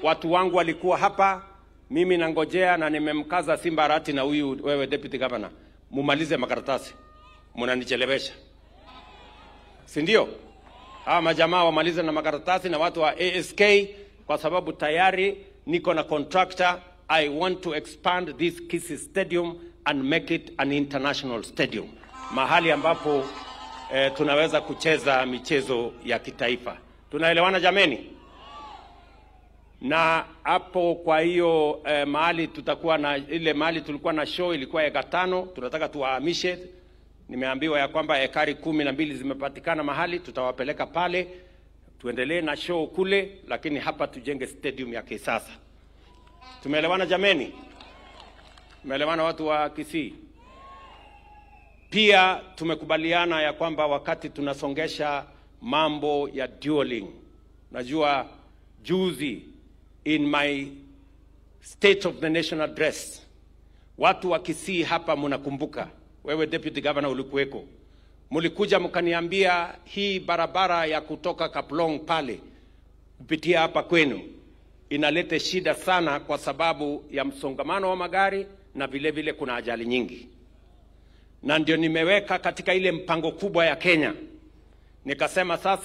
Watu wangu walikuwa hapa, mimi nangojea na nimemkaza Simba Arati na huyu wewe deputy governor, mumalize makaratasi, mnanichelewesha, si ndio? Hawa majamaa wamalize na makaratasi na watu wa ASK, kwa sababu tayari niko na contractor. I want to expand this Kisii Stadium and make it an international stadium, mahali ambapo tunaweza kucheza michezo ya kitaifa. Tunaelewana jameni? Na hapo kwa hiyo mahali tutakuwa na ile mahali tulikuwa na show ilikuwa eka 5, tunataka tuwahamishe. Nimeambiwa ya kwamba ekari 12 zimepatikana mahali, tutawapeleka pale tuendelee na show kule, lakini hapa tujenge stadium ya kisasa. Tumeelewana jameni? Tumeelewana watu wa Kisii? Pia tumekubaliana ya kwamba wakati tunasongesha mambo ya dueling, najua juzi in my State of the Nation address, watu wa Kisii hapa mnakumbuka, wewe deputy governor ulikuweko, mlikuja mkaniambia hii barabara ya kutoka Kaplong pale kupitia hapa kwenu inaleta shida sana kwa sababu ya msongamano wa magari na vile vile kuna ajali nyingi. Na ndio nimeweka katika ile mpango kubwa ya Kenya, nikasema sasa